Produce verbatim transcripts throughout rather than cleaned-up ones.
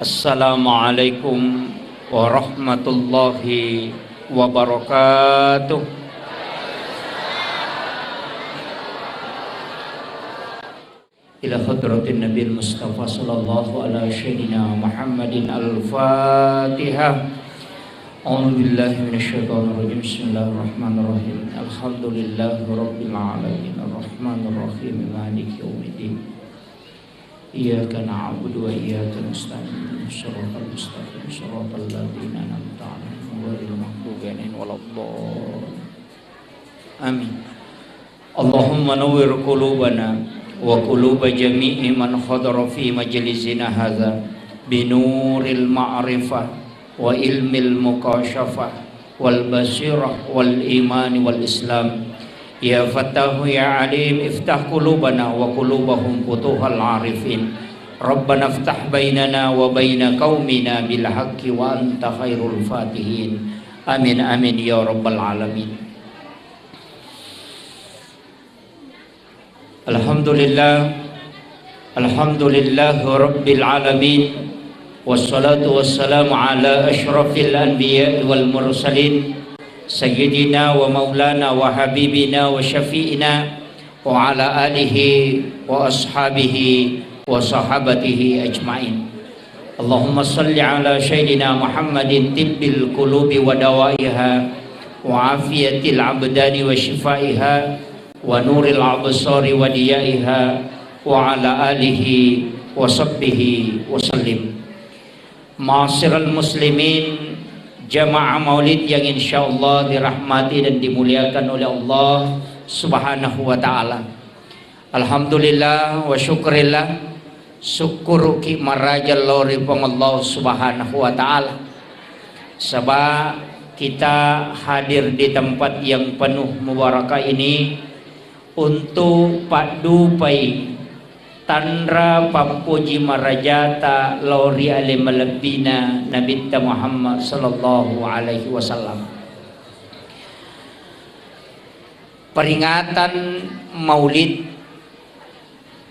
Assalamualaikum warahmatullahi wabarakatuh. Ila hadratin Nabil Mustafa sallallahu ala sayyidina Muhammadin al-Fatihah. A'udzu billahi minasy syaithanir rajim. Bismillahirrahmanirrahim. Alhamdulillahi rabbil alamin. Arrahmanir rahim. Maliki yaumiddin. Iyyaka na'budu wa iyyaka nasta'in. Shiratal mustaqim. Shiratal ladzina an'amta 'alaihim ghairil maghdubi 'alaihim waladdallin. Amin. Allahumma nawwir qulubana wa quluba jami'i man hadara fi majlisina hadza binuril ma'rifah wa ilmil mukasyafah wal basirah wal imani wal islam. Ya Fattahu ya Alim, iftah qulubana wa qulubahum futuhal arifin. Rabbana iftah bainana wa baina qaumina bil haqqi wa anta khairul fatihin. Amin, amin, ya rabbal alamin. Alhamdulillah. Alhamdulillahi rabbil alamin. Wassalatu wassalamu ala asyrafil anbiya'i wal mursalin, sayyidina wa maulana wa habibina wa syafi'ina wa ala alihi wa ashabihi wa sahabatihi ajma'in. Allahumma salli ala sayyidina Muhammadin tibbil qulubi wa dawaiha wa afiyatil abdani wa shifaiha wa nuril absari wa diyaiha wa ala alihi wa sahbihi wa sallim. Ma'asyiral muslimin, jamaah maulid yang insyaallah dirahmati dan dimuliakan oleh Allah Subhanahu wa taala. Alhamdulillah wa syukurillah, sukkuruki maraja lao ri Puang Allah Subhanahu wa taala. Saba kita hadir di tempat yang penuh mubarakah ini untuk paddupai tanra pappoji marajata lao ri ale malebbina Nabitta Muhammad sallallahu alaihi wasallam. Peringatan Maulid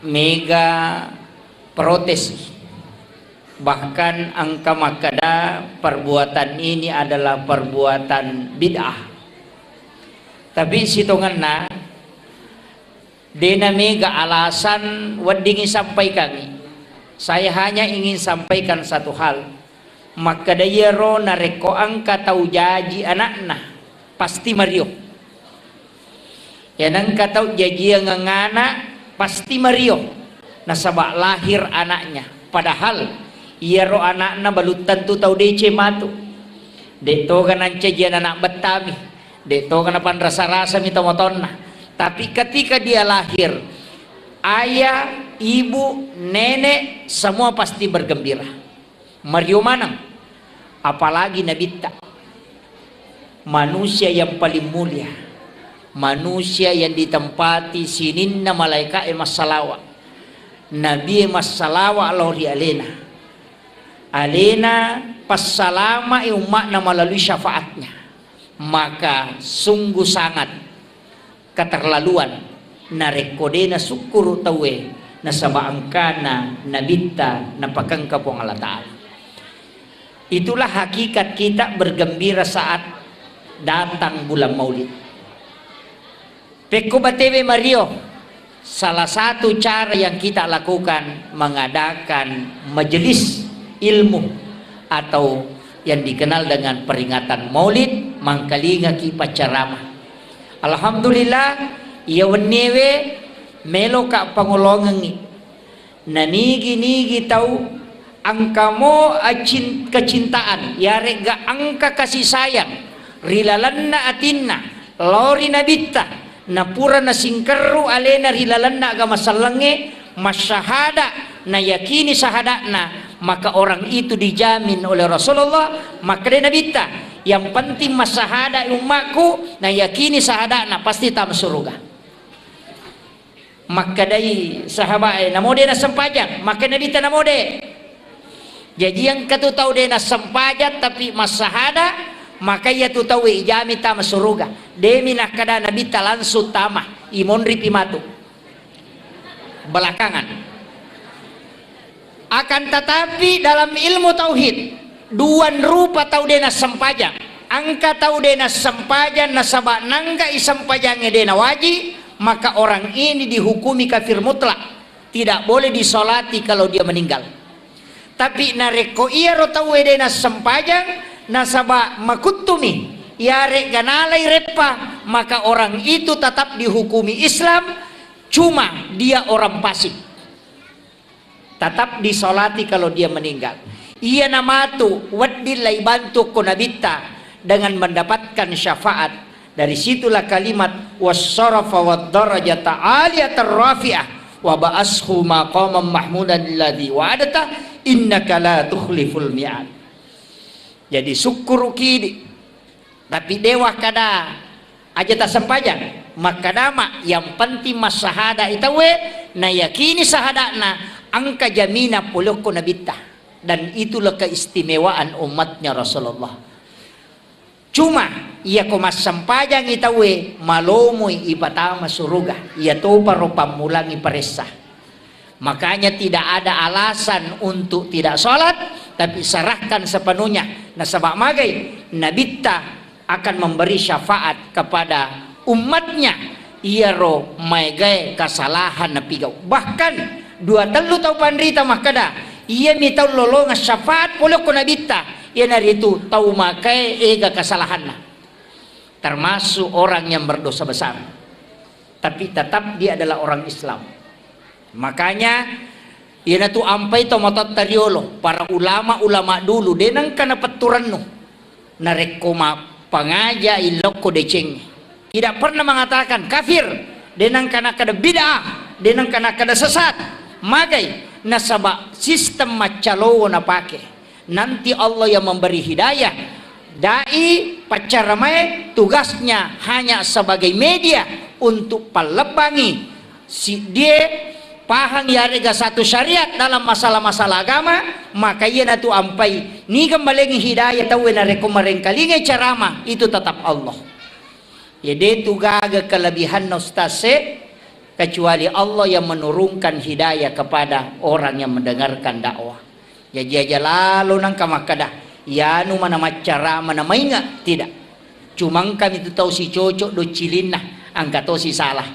mega protes, bahkan engka makkeda perbuatan ini adalah perbuatan bid'ah. Tapi sitongenna, dena mega alasan weddingngi sampaikangngi. Saya hanya ingin sampaikan satu hal. Makkeda iyaro narekko engka tau jaji ana'na, pasti mario. Yanengka tau jajiangeng ana, pasti mario. Nasaba lahir anaknya. Padahal iyaro anakna belum tentu tau deceng matu. Dek toga nancajiang anak bettami. Dek toga napanrasa-rasami tomatoanna. Tapi ketika dia lahir, ayah, ibu, nenek, semua pasti bergembira. Mario maneng. Apalagi Nabitta. Manusia yang paling mulia. Manusia yang ditempati sininna malaika'e massalawa. Nabie massalawa lao ri alena. Alena passalama'i umma'na melalui syafaatnya. Maka sungguh sangat keterlaluan narekko de nasukkuru tauwe nasaba engkana Nabitta napakengka Puang Allah Ta'ala. Itulah hakikat kita bergembira saat datang bulan Maulid. Pekko batewe mario, salah satu cara yang kita lakukan mengadakan majelis ilmu atau yang dikenal dengan peringatan Maulid, mangkalingaki paccarama. Alhamdulillah, iya wenniewe meloka pangolongengngi. Nanigi-nigi tau engkamo acin-, kecintaan, yaregga engka kasih sayang ri lalenna atinna lao ri Nabitta, napura nasingkerru alena ri lalenna agama sellengnge, masyahada, nayakini sahada'na, maka orang itu dijamin oleh Rasulullah. Makkeda Nabitta, yang penting masyahada ummaku, nayakini sahada'na, pasti tama suruga. Makkedai sahabae, "Namo de nassempajang?" Makkeda Nabitta, "Namo de." Jaji engka tu tau de nassempajang tapi massahada, maka iya tu tau ijami tama suruga. Demi nakkeda Nabitta langsung tama, imonripi matu. Belakangan. Akan tetapi, dalam ilmu tauhid, duan rupa tau de nassempajang. Engka tau de nassempajang nasaba nangga isempajangnge de nawaji, maka orang ini dihukumi kafir mutlak. Tidak boleh disolati kalau dia meninggal. Tapi narekko iyaro tauwe de nassempajang, nasaba makuttumi, iyare'ga nalai reppa, maka orang itu tetap dihukumi Islam, cuma dia orang fasik. Tetap disolati kalau dia meninggal. Iyana matu wedding laibantu ko Nabitta dengan mendapatkan syafaat. Dari situlah kalimat wassarafa wad darajata aliyatar rafi'ah wa ba'ashu maqamam mahmudan alladzi wa'adta innaka la tukhliful mi'ad. Jadi sukkuruki di, tapi dewa kada aja tasempajang. Makkadama yang penting massahada itawe nayakini sahada'na engka jamina polokko Nabitta. Dan itulah keistimewaan umatnya Rasulullah. Cuma, iyako massempajangngi tauwe, malomoi ipatama suruga, iyatoparo pammulangi paressa. Makanya tidak ada alasan untuk tidak sholat, tapi serahkan sepenuhnya. Nasaba magai, Nabitta akan memberi syafaat kepada umatnya, iyaro maegae kasalahan napigau. Bahkan, dua tellu tau panrita makkada, iyami tau lolongeng syafaat polokko Nabitta, iyanaritu tau makae ega kasalahanna, termasuk orang yang berdosa besar. Tapi tetap dia adalah orang Islam. Makanya, iyanatu ampai to matotta riolo, para ulama-ulama dulu, de nengka napettu rennu. Narekko mappangajai lokko decengnge. Tidak pernah mengatakan kafir, de nengka nakkeda bid'ah, de nengka nakkeda sesat. Magai, nasaba sistem maccalowo napake. Nanti Allah yang memberi hidayah. Dai paccaramae tugasnya hanya sebagai media untuk pallebbangi siddie pahang yarega satu syariat dalam masalah-masalah agama, maka iyanatu ampai niga malengi hidayah tauwe narekko marengkalingai ceramah itu tetap Allah. Ya, de tu gaga kelebihanna ustaz e, kecuali Allah yang menurunkan hidayah kepada orang yang mendengarkan dakwah. Jaji aja lalo nangka makkada, "Iyanu mana maccarama na mainga?" Tidak. Cuma engka mitu tau sicocok do cilinna, angka tosi salah.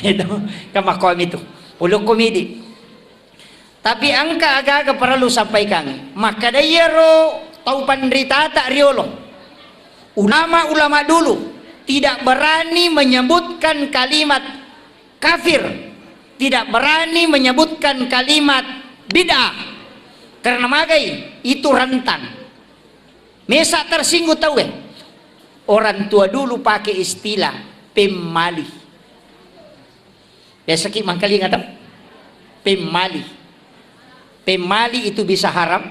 Itu kan makkomi tu. Ulukku midi. Tapi engka aga-aga parellu sampaikan. Makkada iyaro tau panritata riolo. Ulama-ulama dulu tidak berani menyebutkan kalimat kafir, tidak berani menyebutkan kalimat bid'ah. Karena magai itu rentan. Mesa tersinggung tauwe. Orang tua dulu pakai istilah pemmali. Biasa ki mangkalinga tau? Pemmali. Pemmali itu bisa haram,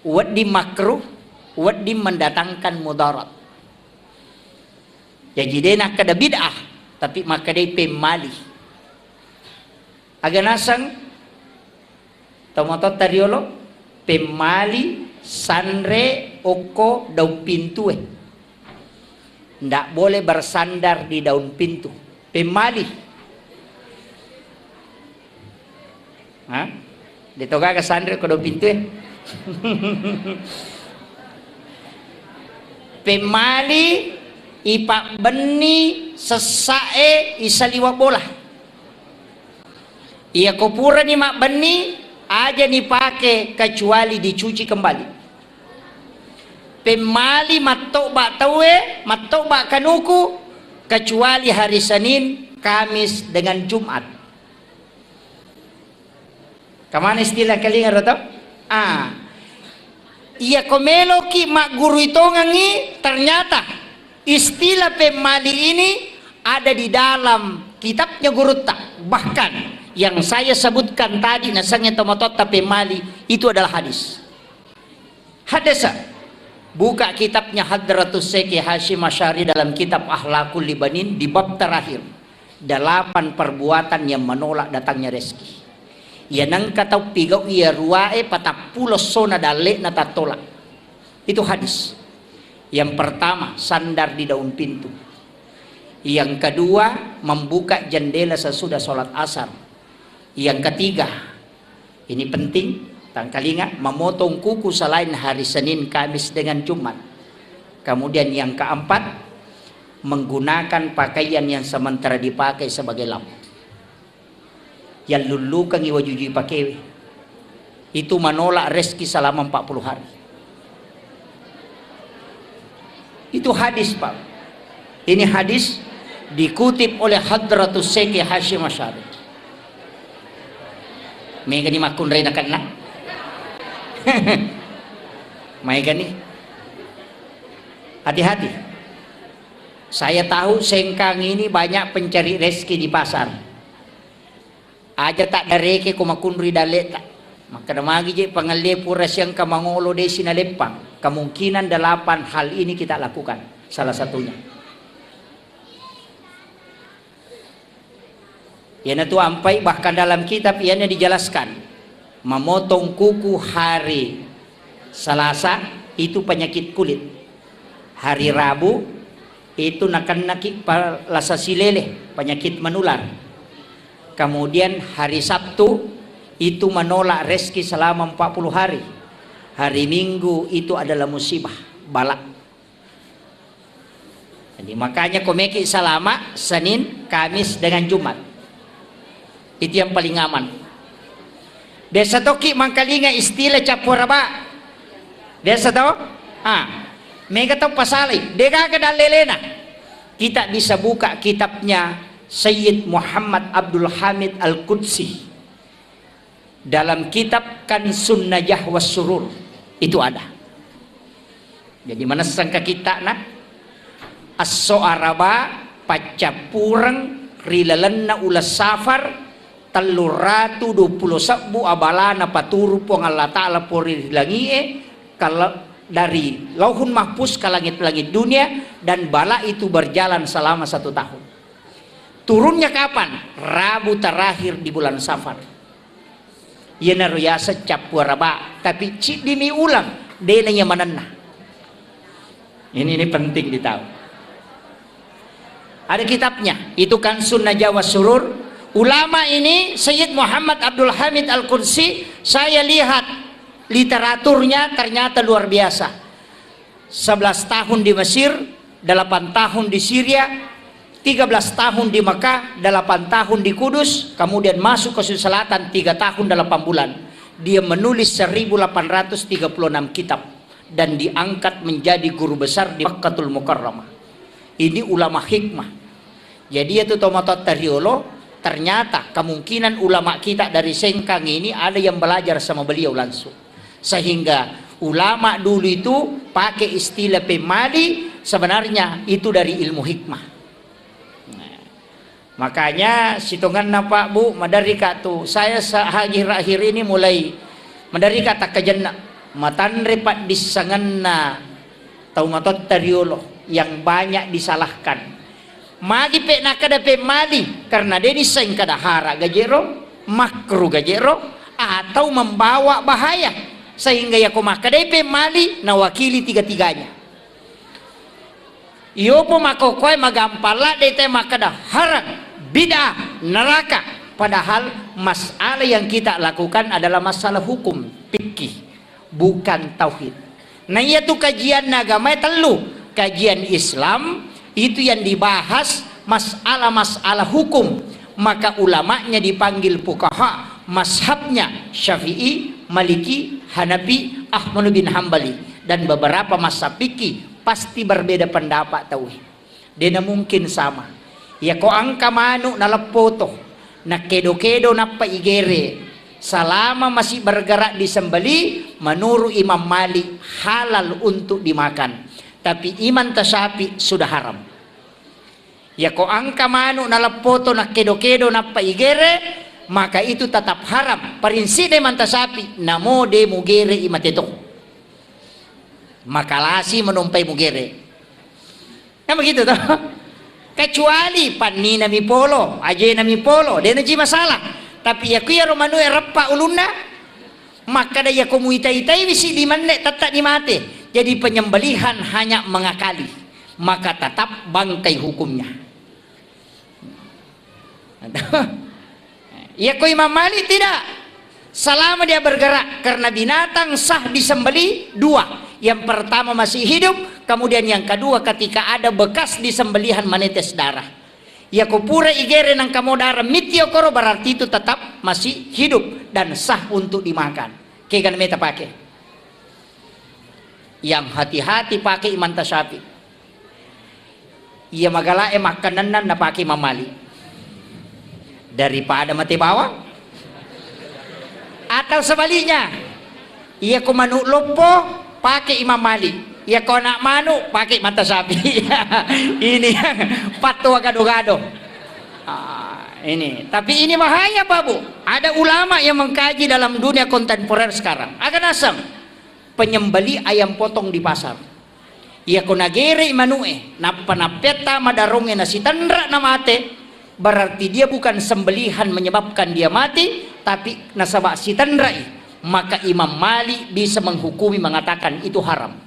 wedding makruh, wedding mendatangkan mudarat. Jaji de nakkeda bid'ah, tapi makkedai pemmali. Aga naseng tomatotta riolo, pemmali sanre okko daung pintue. Ndak boleh bersandar di daun pintu. Pemmali. Ha? De to gaga sanre ko do pintue. Pemmali ipabbenni sessae isaliwa bola. Iya ko purani mabbenni aja ni pake kecuali dicuci kembali. Pemmali mattoba tauwe, mattoba kanuku kecuali hari Senin, Kamis dengan Jumat. Kamana istilah kalinga ro to? Ah. Iya ko meloki maggurui tongengi, ternyata istilah pemmali ini ada di dalam kitabnya gurutta. Bahkan yang saya sebutkan tadi nasengnge tomatotta pemmali itu adalah hadis. Haddasa. Buka kitabnya Hadratus Syekh Hasyim Asy'ari dalam kitab Akhlaqul Libanin di bab terakhir. Delapan perbuatan yang menolak datangnya rezeki. Iya nengka tau pigau iya ruae patappulo sona dalle'na tattolak. Itu hadis. Yang pertama, sandar di daun pintu. Yang kedua, membuka jendela sesudah sholat asar. Yang ketiga, Ini penting, tangkalinga, memotong kuku selain hari Senin, Kamis, dengan Jumat. Kemudian yang keempat, menggunakan pakaian yang sementara dipakai sebagai lampu. Yallullukengngi wajujui pakewe. Itu menolak rezeki selama empat puluh hari. Itu hadis, Pak. Ini hadis dikutip oleh Hadratus Syekh Hasyim Asy'ari. Maegani makkunrai nakenna? Maegani? Hati-hati. Saya tahu Sengkang ini banyak pencari rezeki di pasar. Aja taddareke ko makunrui dalle'ta. Makkeda magi je pangelli pura siengka mangolo desi naleppang. Kemungkinan delapan hal ini kita lakukan. Salah satunya. Iyanatu ampai, bahkan dalam kitab iyana dijelaskan, memotong kuku hari Selasa itu penyakit kulit. Hari Rabu itu nakennaki palasa silele, penyakit menular. Kemudian hari Sabtu itu menolak rezeki selama empat puluh hari. Hari Minggu itu adalah musibah, bala. Jadi, makanya ko meki salama Senin, Kamis, dengan Jumat. Itu yang paling aman. Biasa toki mangkalinga istilah cappu araba. Biasa to? Ah, mega tau pasalai. Degaga dallelena. Kita bisa buka kitabnya Sayyid Muhammad Abdul Hamid Al-Qudsi. Dalam kitab Kanzun Najah was Surur itu ada. Jadi, manessang ka kitta'na, esso araba paccappureng ri lalenna uleng Safar, telluratu duappulo sebbu abalana paturu Puang Allah Ta'ala pori ri langi'e, kala-, dari Lauhun Mahfuz ke langit-langit dunia, dan bala itu berjalan selama satu tahun. Turunnya kapan? Rabu terakhir di bulan Safar. Iyanaro yaseng cappu araba, tapi ciddimi uleng, dena iya manenna. Ini, ini penting ditahu. Ada kitabnya, itu Kanzun Najah was Surur. Ulama ini, Sayyid Muhammad Abdul Hamid Al-Qudsi, saya lihat literaturnya ternyata luar biasa. Sebelas tahun di Mesir, delapan tahun di Syria, tiga belas tahun di Mekah, delapan tahun di Kudus, kemudian masuk ke Sulawesi Selatan, tiga tahun delapan bulan. Dia menulis seribu delapan ratus tiga puluh enam kitab dan diangkat menjadi guru besar di Makkatul Mukarramah. Ini ulama hikmah. Jadi, itu tomatoatta riolo, ternyata kemungkinan ulama kita dari Sengkang ini ada yang belajar sama beliau langsung. Sehingga ulama dulu itu pakai istilah pemmali, sebenarnya itu dari ilmu hikmah. Nah, makanya sitongenna, Pak, Bu, maderri ka tu, saya sa-, akhir-akhir ini mulai maderri ka takkajenna, matanre paddissengenna tau matotta riolo yang banyak disalahkan. Magi pe nakkeda pemmali, karena de nisseng kada hara gajero, makru gajero, atau membawa bahaya, sehingga yako makkedai pemmali nawakili tiga-tiganya. Iyopo makkokkoe magampang ladde te makkeda haram, bid'ah, neraka, padahal masalah yang kita lakukan adalah masalah hukum fikih, bukan tauhid. Nah, iya tu kajian agama tellu, kajian Islam itu yang dibahas masalah-masalah hukum, maka ulamanya dipanggil fuqaha, mazhabnya Syafi'i, Maliki, Hanafi, Ahmad bin Hambali, dan beberapa mazhab fikih pasti berbeda pendapat tauhid. Dena mungkin sama. Yako engka manu naleppoto, nakkedo-kedo nappa igere, salama masih bergerak di sembelih, menurut Imam Malik halal untuk dimakan. Tapi Imam Tasyafi sudah haram. Yako engka manu naleppoto nakkedo-kedo nappa igere, maka itu tetap haram. Prinsipnya Imam Tasyafi, namo de mugere imate to. Makalasi menompai mugere. Kan begitu toh? Kecuali pannina mi polo, ajena mi polo, dena ji masalah. Tapi ya kuyaro manue reppa ulunna, makkada yako muita-itai wisi di menne tetta di mate. Jadi penyembelihan hanya mengakali, maka tetap bangkai hukumnya. Iya ko Imam Malik tidak. Selama dia bergerak, karena binatang sah disembelih dua. Yang pertama masih hidup, kemudian yang kedua ketika ada bekas disembelihan menetes darah. Yako pura igere nangka mo darah mitti okoro, berarti itu tetap masih hidup dan sah untuk dimakan. Kegana meta pake. Yang hati-hati pake Imam Tasyafi. Iya magalae makkanennan napake Imam Malik. Daripada mate bawang. Atau sebaliknya, iya ko manuk loppo pake Imam Malik. Iya ko anak manuk pake Imam Tasyafi. Ini yang fatwa gado-gado. Ah, ini. Tapi ini bahaya, Pak Bu. Ada ulama yang mengkaji dalam dunia kontemporer sekarang. Aga naseng penyembeli ayam potong di pasar. Iya ko nagerei manu'e, nappa nappetta madarongnge nasitenra namate, berarti dia bukan sembelihan menyebabkan dia mati, tapi nasaba sitenrai, maka Imam Malik bisa menghukumi mengatakan itu haram.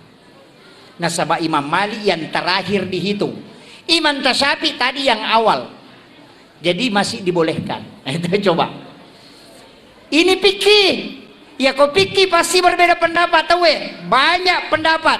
Nasaba Imam Malik yang terakhir dihitung. Imam Tasyafi tadi yang awal. Jadi masih dibolehkan. Itu coba. Ini fikih. Ya ko fikih pasti berbeda pendapat tauwe. Banyak pendapat.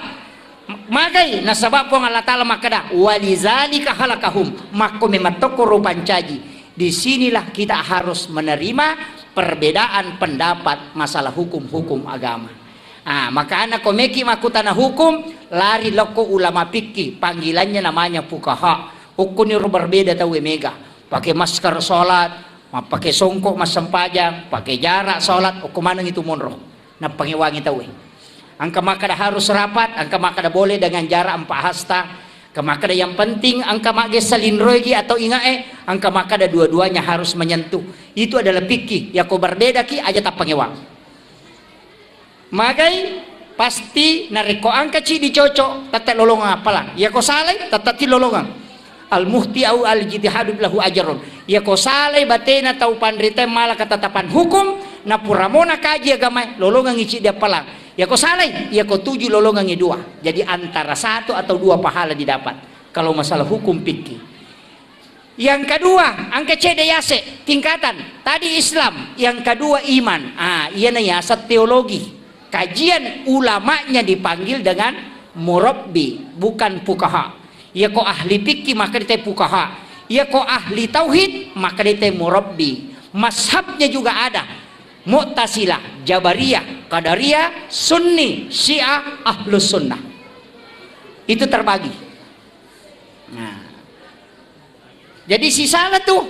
Magai nasaba Puang Allah Ta'ala makkeda, "Walizalika khalaqahum." Makko memang tokko rupancaji. Disinilah kita harus menerima perbedaan pendapat masalah hukum-hukum agama. Ah, makana ko meki makkutana hukum, lari lokko ulama fikih, panggilannya namanya fuqaha. Okkoniro berbeda tauwe mega. Pake masker sholat, mappake songkok massempajang, pake jarak sholat, okko maneng itu monro. Nappangewangi tauwe. Engka makkeda harus rapat, engka makkeda boleh dengan jarak empat hasta. Engka makkeda yang penting engka maggessa linroigi atau ingae, engka makkeda dua-duanya harus menyentuh. Itu adalah fikih. Yako berbedaki aja tappangewang. Magai pasti narekko engka ciddi cocok, tette lolongang appalang. Yako salai, tette ti lolongang. Al-muhti au al-ijtihadu lahu ajrun. Yako salai batena tau panrita mala ketetapan hukum, napura mo nakaji agamae, lolongangi ciddi appalang. Yako salai, yako tuju lolongangi dua. Jadi antara satu atau dua pahala didapat. Kalau masalah hukum fikih. Yang kedua, engka cedde yase, tingkatan. Tadi Islam, yang kedua iman. Ah, iyana yaseng teologi. Kajian ulamanya dipanggil dengan murabbi, bukan fuqaha. Iya ko ahli fikih maka dite fuqaha. Iya ko ahli tauhid maka dite murabbi. Mazhabnya juga ada. Mu'tazilah, Jabariyah, Qadariyah, Sunni, Syiah, Ahlus Sunnah. Itu terbagi. Nah. Jadi sisala tu,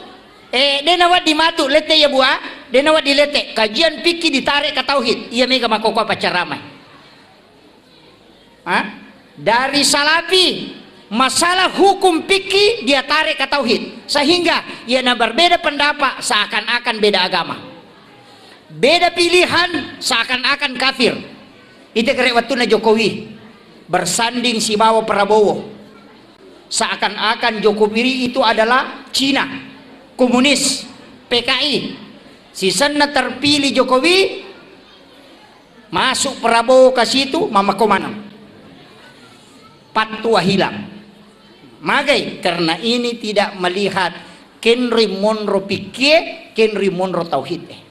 eh, de nawedding matu lette iya bua, de nawedding lette. Kajian fikih ditarik ke tauhid. Iya mega makkokkoe paccarama. Ha? Dari salafi, masalah hukum fikih dia tarik ke tauhid. Sehingga ia na berbeda pendapat seakan-akan beda agama. Beda pilihan seakan-akan kafir. Itu kere wattunna Jokowi bersanding sibawa Prabowo. Seakan-akan Jokowi itu adalah Cina, komunis, P K I. Sisenna terpilih Jokowi, masuk Prabowo ke situ, mamako maneng. Pattua hilang. Magai? Karena ini tidak melihat kenri monro pikkie, kenri monro tauhid. Eh.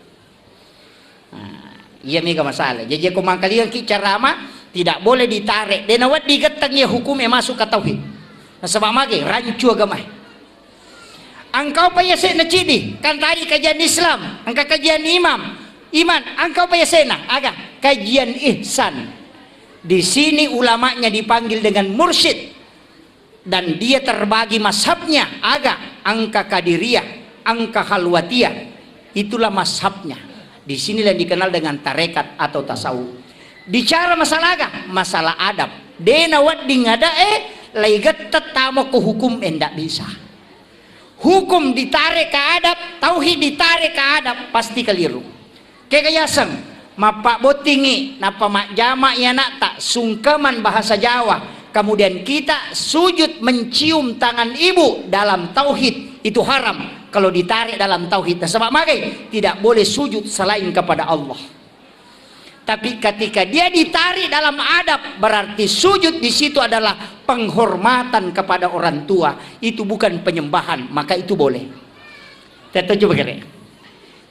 Nah, iya mega masalah. Jadi, ko mangkalingaki carama, tidak boleh ditarik. De nawedding getteng iya hukume masuk ke tauhid. Nasaba mage, rancu agamae. Engkau pa yase'na cidi, kan tadi kajian Islam, engka kajian imam, iman, engkau pa yase'na, aga, kajian ihsan. Di sini ulamanya dipanggil dengan mursyid. Dan dia terbagi mazhabnya, aga, engka Qadiriyah, engka Khalwatiyah. Itulah mazhabnya. Di sinilah yang dikenal dengan tarekat atau tasawuf. Bicara masalah aga, masalah adab. De nawedding adae, lai gette tamo ko hukum, eh, ndak bisa. Hukum ditarik ke adab, tauhid ditarik ke adab, pasti keliru. Kega yaseng, mappabbottingi, nappa majjama i anakta, sungkeman bahasa Jawa. Kemudian kita sujud mencium tangan ibu dalam tauhid, itu haram kalau ditarik dalam tauhid. Nasaba magai? Tidak boleh sujud selain kepada Allah. Tapi ketika dia ditarik dalam adab, berarti sujud di situ adalah penghormatan kepada orang tua. Itu bukan penyembahan, maka itu boleh. Kita coba kira.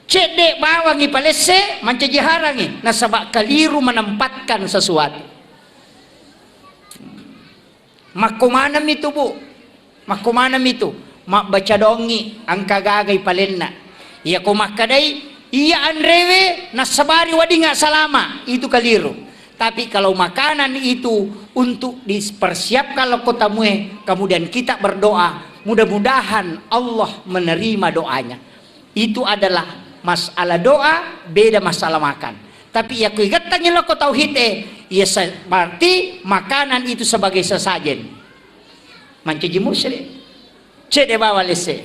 Cedde bawang ipalesse, mancaji harangi, nasaba kaliru menempatkan sesuatu. Makko maneng mitu, Bu. Makko maneng mitu. Mabbaca dongi engka gaga ipalenna. Iyako makkadai, iya anrewe nassabari wedding salama, itu kaliru. Tapi kalau makanan itu untuk dipersiapkan lokko tamue, kemudian kita berdoa, mudah-mudahan Allah menerima doanya. Itu adalah masalah doa, beda masalah makan. Tapi iya ko igettangi lokko tauhid e, iya sa-, berarti makanan itu sebagai sesajen. Mancaji musyrik. Cedde bawa lesse.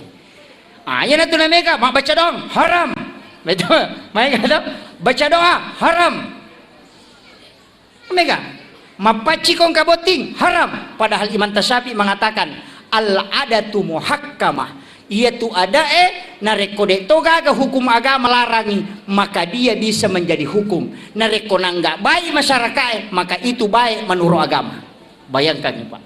Ah, iya natu namega, mabbaca doang, haram. Betul. Maega do, baca doa, haram. Mega, mappacciko engka botting, haram. Padahal Imam Tasyafi mengatakan, "Al-adatu muhakkamah." Iyatu adae, narekko de to gaga hukum agama larangi, maka dia bisa menjadi hukum. Narekko nangga baik masyarakae, maka itu baik menurut agama. Bayangkan, Pak.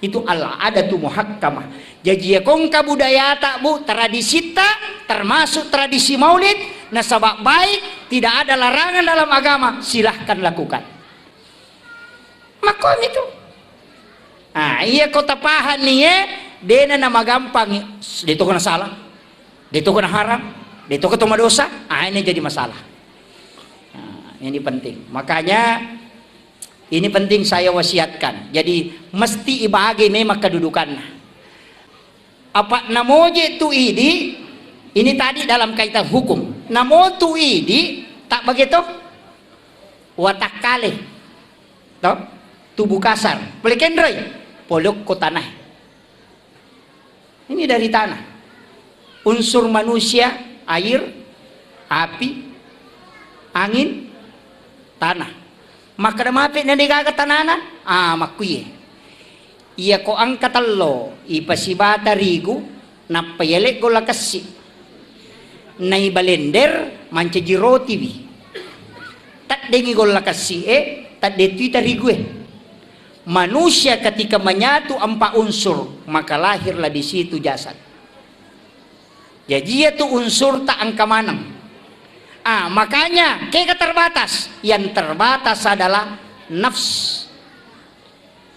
Itu al-adatu muhakkamah. Jaji, iya ko engka budayata, Bu, tradisitta, termasuk tradisi maulid, nasaba baik, tidak ada larangan dalam agama, silahkan lakukan. Makkomi tu. Ah, iya ko tapahanni, eh, dena namagampang, de to kena salah, de to kena haram, de to kena madosa, ah, ini jadi masalah. Nah, ini penting. Makanya, ini penting saya wasiatkan. Jadi, mesti ibagi memang kedudukanna. Apa namoje tu idi, ini tadi dalam kaitan hukum. Namo tu idi, tak begitu? Watakkale. Toh? Tubuh kasar. Boleh kenroi? Polokko tanah. Ini dari tanah. Unsur manusia, air, api, angin, tanah. Makkeda mape na degaga tanana? Ah, makkuye. Iya ko engka tello, ipasibata rigu, nappa yalek golla kessi. Naibalender, mancaji rotiwi. Taddengi golla kessi e, tadde tui tarigu e. Manusia ketika menyatu empat unsur, maka lahirlah di situ jasad. Jaji, iya tu unsur tak engka maneng. Ah, makanya kega terbatas. Yang terbatas adalah nafs.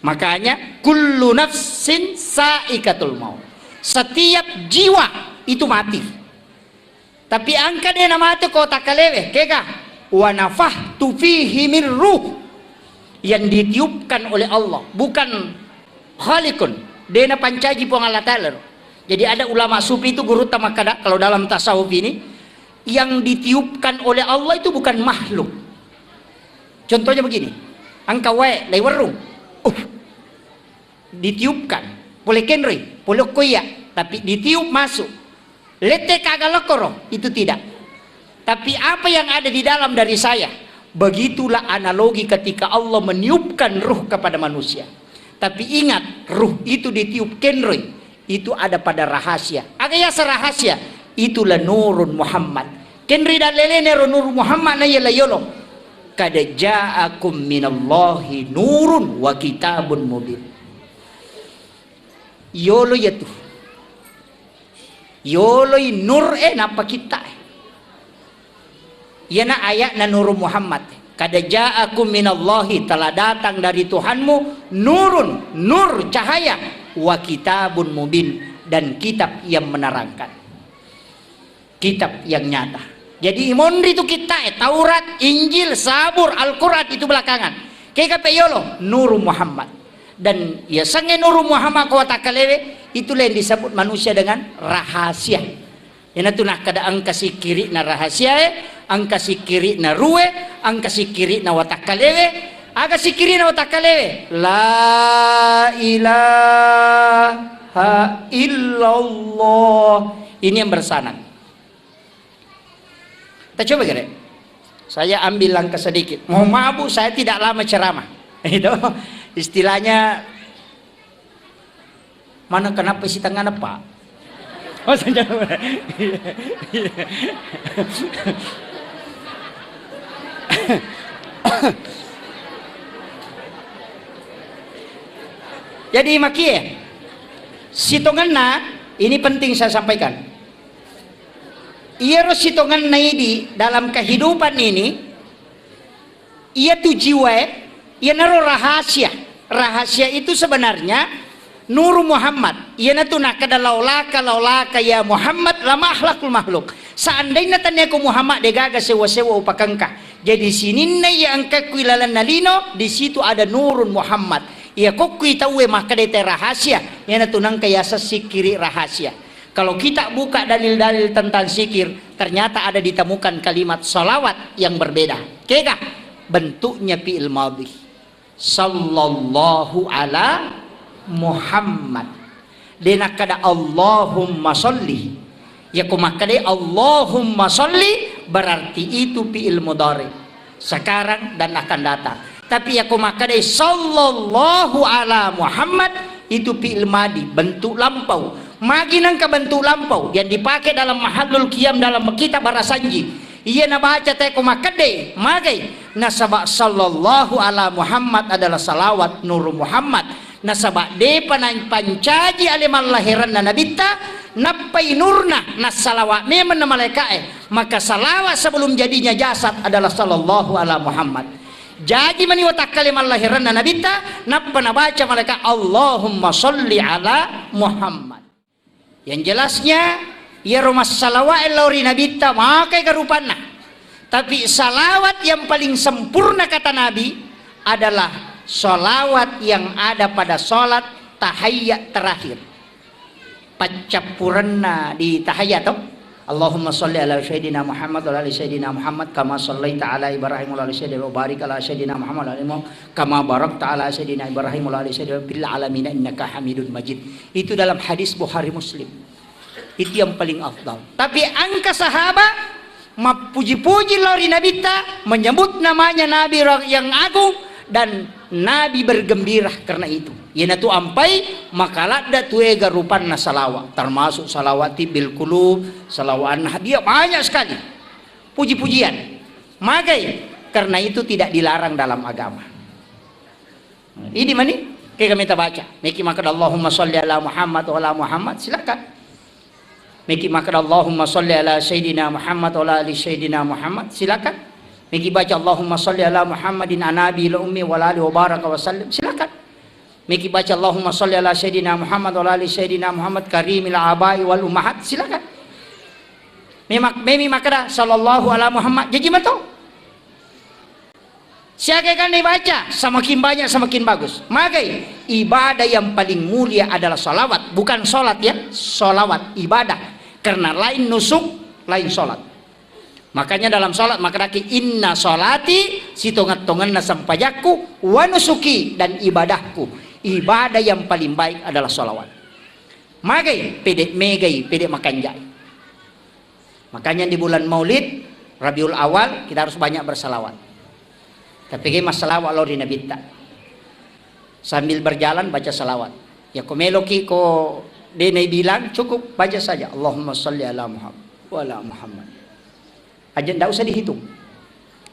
Makanya kullu nafsin saikatul maut. Setiap jiwa itu mati. Tapi engka de namate ko takkalewe, kega? Wa nafakhtu fihi min ruh. Yang ditiupkan oleh Allah, bukan khaliqun. De napancaji Puang Allah Ta'ala. Jadi ada ulama sufi itu gurutta makkada, kalau dalam tasawuf ini, yang ditiupkan oleh Allah itu bukan makhluk. Contohnya begini, engka wae laiwerrung. Uh, ditiupkan. Pole kenroi, pole okko iya, tapi ditiup masuk. Lette kaga lokoro, itu tidak. Tapi apa yang ada di dalam dari saya, begitulah analogi ketika Allah meniupkan ruh kepada manusia. Tapi ingat, ruh itu ditiup kenroi, itu ada pada rahasia. Aga yaseng rahasia, itulah nurun Muhammad. Kenroi dallelene ro nurun Muhammad na yala yolo. Kada ja'akum minallahi nurun wa kitabun mubin. Yolo iyatu. Yoloi nur e nappa kitta e. Iyana ayatna Nurun Muhammad. Kada ja'akum minallahi, telah datang dari Tuhanmu, nurun, nur, cahaya, wa kitabun mubin, dan kitab yang menerangkan. Kitab yang nyata. Jadi, imonri tu kitta e, Taurat, Injil, Zabur, Al-Quran, itu belakangan. Kega pe yolo, Nurun Muhammad. Dan yasengnge Nurun Muhammad ko watakkalewe, itulah yang disebut manusia dengan rahasia. Iyanatu nakkeda engka sikkiri'na rahasiae, engka sikkiri'na ruhe, engka sikkiri'na watakkalewe. Aga sikkiri'na watakkalewe? La ilaha illallah. Ini yang bersanad. Kita coba kira. Saya ambil langkah sedikit. Mohon maaf, Bu, saya tidak lama ceramah. Itu istilahnya mana kenapa isi tengah, Pak? Oh, saya jawab. Jadi, makie, sitongenna, ini penting saya sampaikan. Iyaro sitongenna idi dalam kehidupan ini, iyatu jiwae, iyanaro rahasia. Rahasia itu sebenarnya Nuru Muhammad. Iyanatu nakkeda, "Laulaka, laulaka ya Muhammad, lama akhlakul makhluk." Seandainya taniako Muhammad, degaga sewa-sewa upakengka. Jadi sininna iya engka kui lalenna lino, di situ ada nurun Muhammad. Iya kokkui tauwe makkeda te rahasia, iyanatu nengka yaseng sikkiri rahasia. Kalau kita buka dalil-dalil tentang zikir, ternyata ada ditemukan kalimat salawat yang berbeda. Kega? Bentuknya fi'il madhi. Sallallahu ala Muhammad. De nakkeda Allahumma salli. Yako makkeda Allahumma salli, berarti itu fi'il mudhari. Sekarang dan akan datang. Tapi yako makkeda sallallahu ala Muhammad, itu fi'il madi, bentuk lampau. Magi nengka bentuk lampau yang dipakai dalam mahallul qiyam dalam kitab Barasanji. Iya nabaca teko makkeda, magai? Nasaba sallallahu ala Muhammad adalah salawat nuru Muhammad. Nasaba depa napancaji ale mallahiranna nabitta, nappai nurna, nassalawa memang na malaika'e. Maka salawat sebelum jadinya jasad adalah sallallahu ala Muhammad. Jaji mani watakkale mallahiranna nabitta, nappa nabaca malaikat, "Allahumma salli ala Muhammad." Yang jelasnya, iyaro massalawae lao ri nabitta, makai garupanna. Tapi salawat yang paling sempurna kata Nabi adalah salawat yang ada pada salat tahiyat terakhir. Paccappurenna di tahiyat to. Allahumma salli ala sayyidina Muhammad wa ala ali sayyidina Muhammad kama sallaita ala Ibrahim wa ala ali sayyidina wa barik ala sayyidina Muhammad wa ala ali Muhammad kama barakta ala sayyidina Ibrahim wa ala ali sayyidina fil alamin innaka Hamidun Majid. Itu dalam hadis Bukhari Muslim. Itu yang paling afdal. Tapi engka sahabat mappuji-puji lao ri nabitta, menyebut namanya Nabi yang agung, dan Nabi bergembira karena itu. Iyanatu ampai makaladda tuega rupanna salawat, termasuk salawat tibbil qulub, salawat an-nahdiyah, banyak sekali puji-pujian. Magai? Karena itu tidak dilarang dalam agama. Idi mani, kega meta baca. Meki makkeda Allahumma salli ala Muhammad wa ala Muhammad, silakan. Meki makkeda Allahumma salli ala Sayyidina Muhammad wa ala ali Sayyidina Muhammad, silakan. Meki baca Allahumma salli ala Muhammadin an nabi la ummi wa ala ali wa baraka wa sallim, silakan. Meki baca Allahumma salli ala Sayyidina Muhammad wa ala ali Sayyidina Muhammad karimil abai wal ummahat, silakan. Memak-, memi makkeda sallallahu ala Muhammad, jaji mato. Siaga kan dibaca, semakin banyak semakin bagus. Magai? Ibadah yang paling mulia adalah salawat, bukan salat ya, salawat, ibadah. Karena lain nusuk, lain salat. Makanya dalam salat makkedaki, "Inna salati," sitonget-tongenna sempajakku, "wa nusuki," dan ibadahku. Ibadah yang paling baik adalah salawat. Magai? Pede megai, pede makanjai. Makanya di bulan Maulid, Rabiul Awal, kita harus banyak bersalawat. Tapi kayak masalawat lao ri nabitta. Sambil berjalan baca salawat. Ya ko meloki ko de naibilang, cukup baca saja Allahumma salli ala Muhammad wa ala Muhammad. Aja ndak usah dihitung.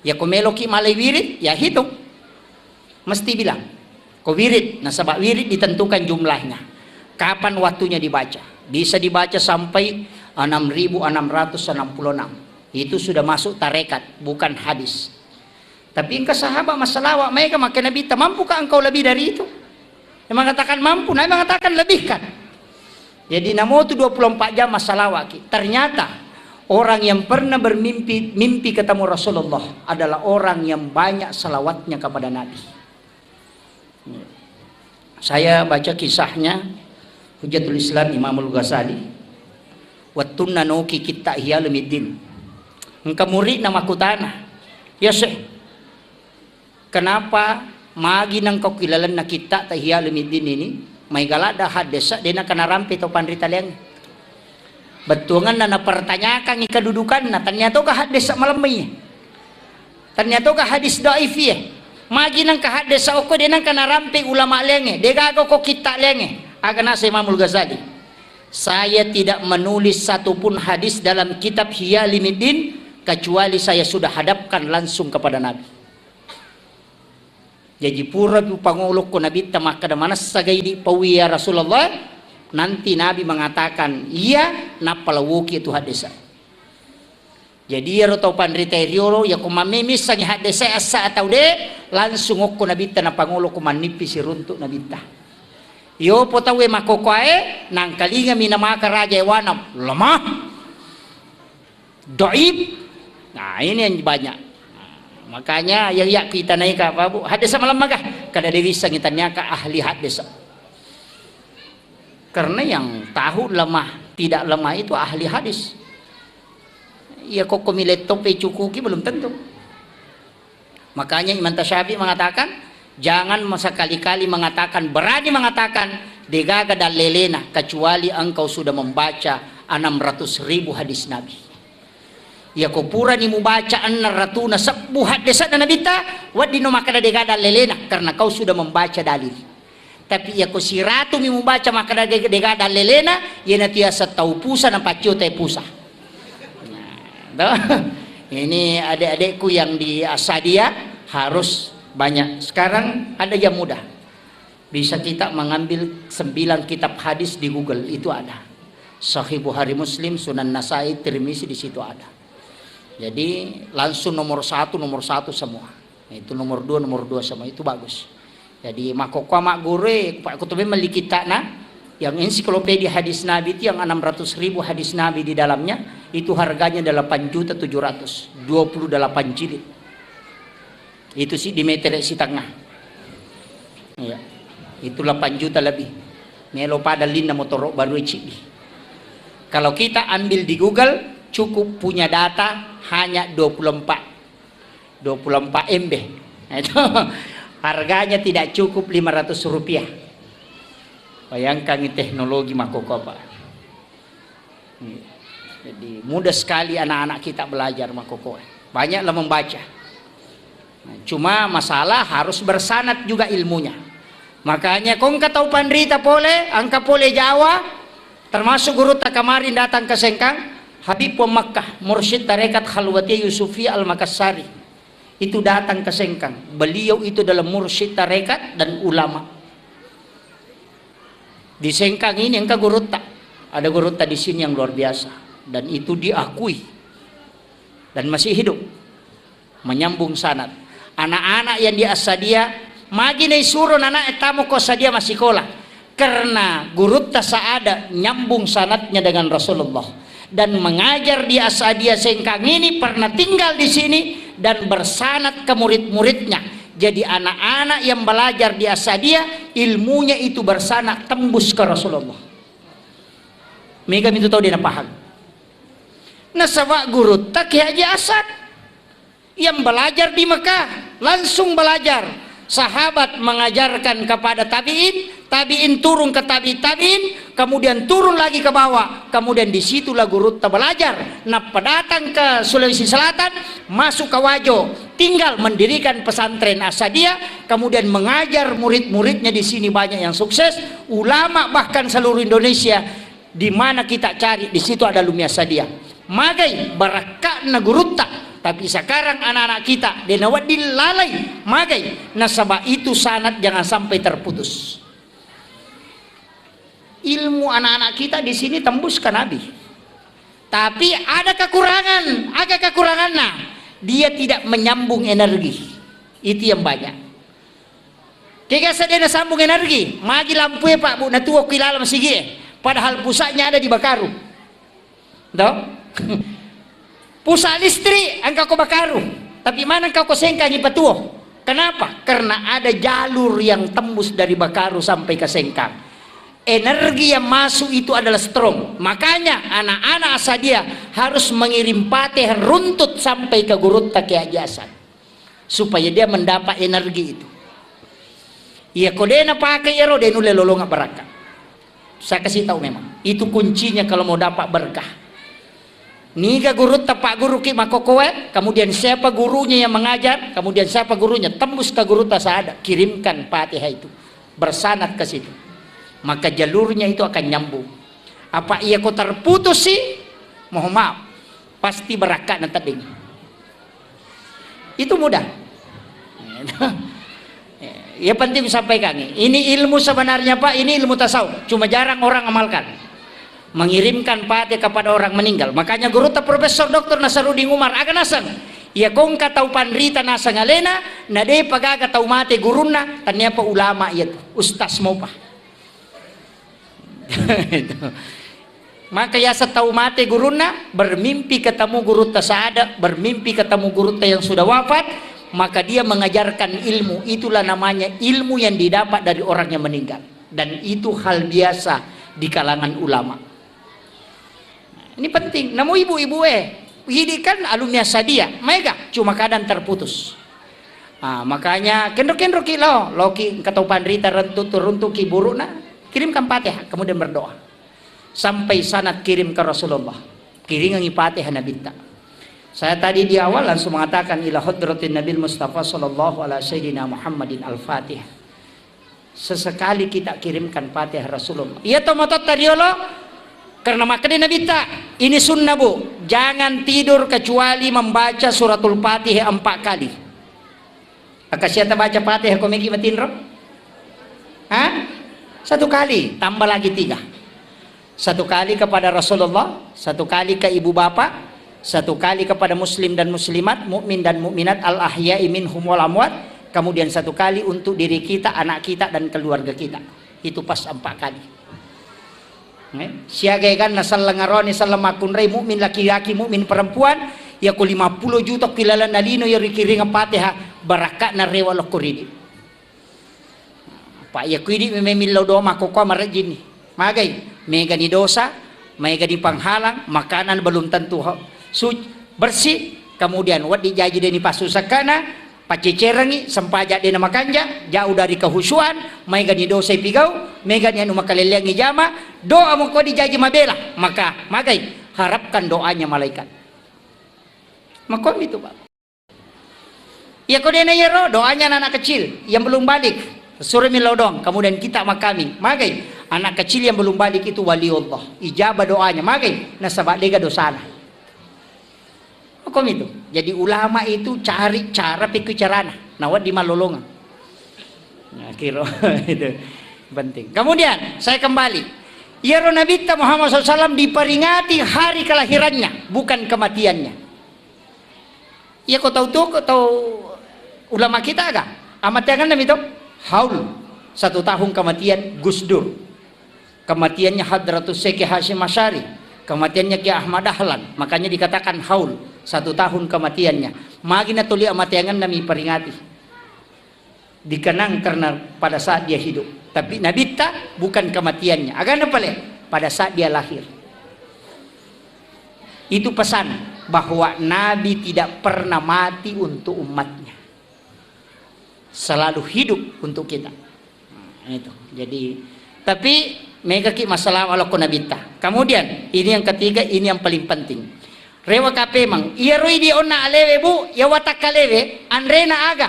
Ya ko meloki malai wirid, ya hitung. Mesti bilang. Ko wirid, nasaba wirid ditentukan jumlahnya. Kapan waktunya dibaca? Bisa dibaca sampai enam ribu enam ratus enam puluh enam. Itu sudah masuk tarekat, bukan hadis. Tapi engka sahabat massalawa, maega makkeda Nabitta, "Mampukah engkau lebih dari itu?" Yang mengatakan mampu, Nabi mengatakan lebihkan. Jadi namotu dua puluh empat jam massalawaki. Ternyata orang yang pernah bermimpi, mimpi ketemu Rasulullah adalah orang yang banyak salawatnya kepada Nabi. Saya baca kisahnya Hujjatul Islam Imamul Ghazali. Wettunna noki kitta Ihya Ulumuddin. Engka muridna makkutana, "Ya Syekh, kenapa magi nengka ki lalenna kitta ta Ihya Ulumuddin ini, maega ladda haddesa de nengka narampe tau panrita liangnge?" Bettuanganna napertanyakangngi kedudukanna, tania toga haddesa malemmai. Tania toga hadis dhaif iya. Magi nengka haddesa okko de nengka narampe ulama liangnge, de gaga ko kitta liangnge. Aga nasa Imamul Ghazali, "Saya tidak menulis satu pun hadis dalam kitab Ihya Ulumuddin kecuali saya sudah hadapkan langsung kepada Nabi." Jaji pura pi upangolo ko Nabitta makkeda, "Manessa ga idi paui ya Rasulullah?" Nanti Nabi mengatakan, "Iya," nappa lawoki tu haddesa. Jadi iyaro tau panrita riolo, yako mammemissangi haddese essa atau de, langsung okko nabitta napangolo ko mannippi siruntu nabitta. Yopo tauwe makokoae, nangkalingami namaka raja ewana, lemah, doib. Nah, ini yang banyak. Nah, makanya ya, ya kita naik apa, Bu? Haddese malemma kah? Kada dewissangi taniaka ahli haddese. Karena yang tahu lemah tidak lemah itu ahli hadis. Iya, kokko miletto pe cukuki belum tentu. Makanya Imam Tasyafi mengatakan, jangan sekali-kali mengatakan, berani mengatakan, degaga dalelena, kecuali engkau sudah membaca enam ratus ribu hadis Nabi. Iya, ko purani mubaca enneng ratuna sebbu haddese'na Nabitta, wedding no makkeda degaga dalelena, karena kau sudah membaca dalil. Tapi iya ko siratumi mubaca makkeda de-, degaga dalelena, iyanatu yaseng tau pusa napaccio tae pusa. Nah, toh. Ini adik-adikku yang di Asadia harus banyak. Sekarang ada yang mudah. Bisa kita mengambil sembilan kitab hadis di Google, itu ada. Sahih Bukhari, Muslim, Sunan Nasai, Tirmizi, di situ ada. Jadi langsung nomor satu, nomor satu semua. Itu nomor dua, nomor dua semua, itu bagus. Jadi makkokkoe magguru, Pak, kutu memang melli kitabna, yang ensiklopedia hadis Nabi itu yang enam ratus ribu hadis Nabi di dalamnya, itu harganya delapan juta tujuh ratus, dua puluh delapan jilid. Itu siddi metere sitengah. Iya. Itu delapan juta lebih. Melo pada linna motoro baru ciddi. Kalau kita ambil di Google, cukup punya data hanya dua puluh empat. Dua puluh empat M B. Nah, itu harganya tidak cukup lima ratus rupiah. Bayangkan teknologi makkokkoe, Pak. Jadi mudah sekali anak-anak kita belajar makkokkoe. Banyaklah membaca. Nah, cuma masalah harus bersanad juga ilmunya. Makanya ko engka tau panrita pole, engka pole Jawa, termasuk gurutta kemarin datang ke Sengkang, Habib Makkah, Mursyid Tarekat Khalwatiyah Yusufiyah Al-Makassari. Itu datang ke Sengkang. Beliau itu adalah mursyid tarekat dan ulama. Di Sengkang ini engka gurutta. Ada gurutta di sini yang luar biasa. Dan itu diakui. Dan masih hidup. Menyambung sanad. Anak-anak yang di Asadia, magi naisuro nana e tamo ko Asadia massikola. Karena gurutta Sa'ada nyambung sanadnya dengan Rasulullah dan mengajar di Asadia Sengkang ini, pernah tinggal di sini dan bersanad ke murid-muridnya. Jadi anak-anak yang belajar di Asadia, ilmunya itu bersanad tembus ke Rasulullah. Mega itu tau dia paham. Nasaba gurutta Kiai Haji Asad yang belajar di Mekah, langsung belajar. Sahabat mengajarkan kepada tabi'in, tabi'in turun ke tabi' tabi'in, kemudian turun lagi ke bawah, kemudian disitulah gurutta belajar. Nappa datang ke Sulawesi Selatan, masuk ke Wajo, tinggal mendirikan pesantren Asadia, kemudian mengajar murid-muridnya di sini banyak yang sukses, ulama bahkan seluruh Indonesia. Di mana kita cari, di situ ada Lumia Sadia. Magai barakka'na gurutta, tapi sekarang anak-anak kita de nawedding lalai. Magai, nasaba itu sanad jangan sampai terputus. Ilmu anak-anak kita di sini tembus ke Nabi. Tapi ada kekurangan, ada kekurangannya. Dia tidak menyambung energi. Itu yang banyak. Kega sedena sambung energi, magi lampue, Pak, Bu, natuo ki laleng masigie, padahal pusatnya ada di Bakaru. Toh? Pusat listrik engka ko Bakaru, tapi mana engka ko Sengkang ipatuo. Kenapa? Karena ada jalur yang tembus dari Bakaru sampai ke Sengkang. Energi yang masuk itu adalah strong. Makanya anak-anak Asadia harus mengirim pate runtut sampai ke gurutta Kiai Haji Hasan. Supaya dia mendapat energi itu. Iya, ko de napake iyaro, de nulle lolonga barakka. Saya kasih tahu memang. Itu kuncinya kalau mau dapat berkah. Niga gurutta, Pak Guru ki makkokkoe, kemudian siapa gurunya yang mengajar, kemudian siapa gurunya, tembus ke gurutta Sa'ada, kirimkan Fatihah itu. Bersanad ke situ. Maka jalurnya itu akan nyambung. Apa iya ko terputus sih? Mohon maaf. Pasti barakka'na tedding. Itu mudah. Ya, penting sampaikan. Ini ilmu sebenarnya, Pak, ini ilmu tasawuf. Cuma jarang orang amalkan. Mengirimkan pate kepada orang meninggal. Makanya gurutta Profesor Doktor Nasaruddin Umar, aga naseng? Iya kongka tau panrita naseng alena, na depa gaga tau mate gurunna, tanniapa ulama iya tu, ustaz mopa. Itu. Maka yaseng tau mate gurunna, bermimpi ketemu gurutta sada, bermimpi ketemu gurutta yang sudah wafat, maka dia mengajarkan ilmu. Itulah namanya ilmu yang didapat dari orang yang meninggal. Dan itu hal biasa di kalangan ulama. Ini penting. Namu ibu-ibu eh, ini kan alumni sadia, maega cuma kadang terputus. Ah, makanya kenro-kenro ki lao, loki engka tau panrita rentu turuntu ki burukna, kirimkan Fatihah, kemudian berdoa. Sampai sanad kirim ke Rasulullah. Kiringangi Fatihah Nabitta. Saya tadi di awal langsung mengatakan ila hadratin Nabil Mustafa sallallahu ala sayyidina Muhammadin al-Fatihah. Sesekali kita kirimkan Fatihah Rasulullah. Iya to mototta riolo, karena makkeda Nabitta, ini sunnah, Bu, jangan tidur kecuali membaca suratul Fatihah empat kali. Akasiata baca Fatihah ko meki matinro? Hah? Satu kali, tambah lagi tiga. Satu kali kepada Rasulullah, satu kali ke ibu bapak, satu kali kepada muslim dan muslimat, mukmin dan mukminat, al ahya'i minhum wal amwat, kemudian satu kali untuk diri kita, anak kita dan keluarga kita. Itu pas empat kali. Eh, siaga eganna selleng aroni, selleng makkunrai, mukmin laki-laki, mukmin perempuan, yako lima puluh juta ki lalenna lino, ya rikiringa Fatihah, barakka'na rewa lokko ridi. Pak, ya kuidi memang millau doa makkokkoe marejjinni. Magai, megani dosa, megani penghalang, makanan belum tentu ho-, suci, bersih, kemudian wedding jaji deni passusakkana, paccecerengi, sempaja dena makanja, jauh dari kehusuan, megani dosa ipigau, megani anu makalelleangi jama, doa moko dijaji mabela, maka magai, harapkan doanya malaikat. Makomi tu, Pak. Iya ko dena iyaro, doanya anak kecil yang belum balik, suro millau doang, kemudian kita makami. Magai, anak kecil yang belum balik itu wali Allah, ijabah doanya. Magai, nasaba dega dosana. Hukum itu. Jadi ulama itu cari cara, pikir carana. Nah, wedding malolongeng. Nah, kiro itu penting. Kemudian saya kembali. Iyaro Nabitta Muhammad sallallahu alaihi wasallam diperingati hari kelahirannya, bukan kematiannya. Iya ko tau tu, ko tau ulama kita aga? Amateangenna mi to? Haul. Satu tahun kematian Gus Dur. Kematiannya Hadratus Syekh Hasyim Asy'ari. Kematiannya Kiai Ahmad Dahlan. Makanya dikatakan haul. Satu tahun kematiannya. Magi na tuli amateangenna mi peringati. Dikenang karena pada saat dia hidup. Tapi Nabitta bukan kematiannya. Agana pale? Pada saat dia lahir. Itu pesan bahwa Nabi tidak pernah mati untuk umatnya. Selalu hidup untuk kita. Nah, itu. Jadi, tapi megaki masalah alokko Nabitta. Kemudian, ini yang ketiga, ini yang paling penting. Rewa kapemang, iyaro idi onna alewe, Bu, ya watakkalewe, anrena aga?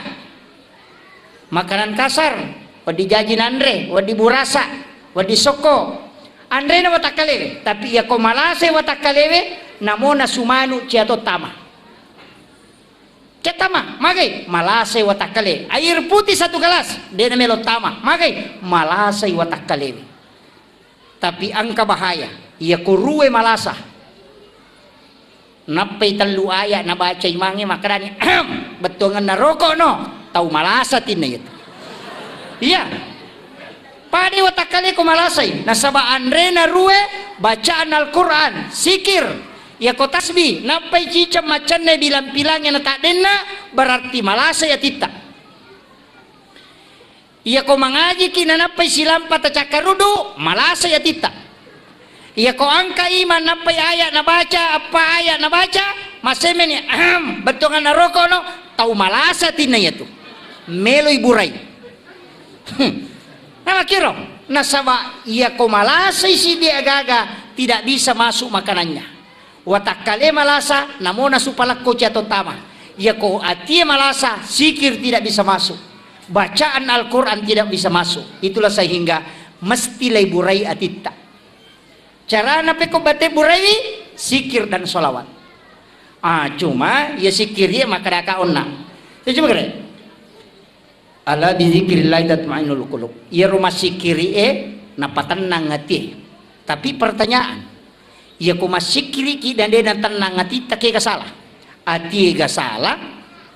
Makanan kasar, wedding jaji nanre, wedding burasa, wedding sokko. Anrena watakkalewe, tapi iya ko malasai watakkalewe, namona sumanu cia to tama. Cia tama, magai, malasai watakkale. Air putih satu gelas, de namelo tama, magai, malasai watakkalewe. Tapi engka bahaya, iya ko rue malasa. Nappai tellu ayat nabaca imangnge makkedani, "Ahem, bettuangenna rokok no, tau malasa tinna iyatu." Iya. Pada watakkale ko malasai, nasaba anrena rue bacaan Al-Quran, sikir, iya ko tasbih, nappai ciceng macenne bilang-pilangnge na taddenna, berarti malasai atitta. Iya ko mangajiki nanappai silampa tacakkaruddu, malasai atitta. Iya ko angka iman nappai ayat nabaca, eppa ayat nabaca, masemeni, ahem, bettuanganna rokok no, tau malasa tinna iyatu. Meloi burai. Hmm. Namakiro, nasaba iya ko malasai siddi agaga, tidak bisa masuk makanannya. Watakkale malasa, namona supalakko cia to tama. Iya ko atie malasa, sikir tidak bisa masuk. Bacaan Al-Quran tidak bisa masuk. Itulah sehingga mesti laiburai atitta. Carana pekko bate buraiwi, sikir dan sholawat. Ah, cuma ya sikir iya makkadaka onna. Ya coba kere. Ala bizikrillahi tatmainnul qulub. Iyaro massikkiri'e napatennang atie. Tapi pertanyaan, iya ko massikkiriki dan de natennang atitta, kega salah? Atie ga salah,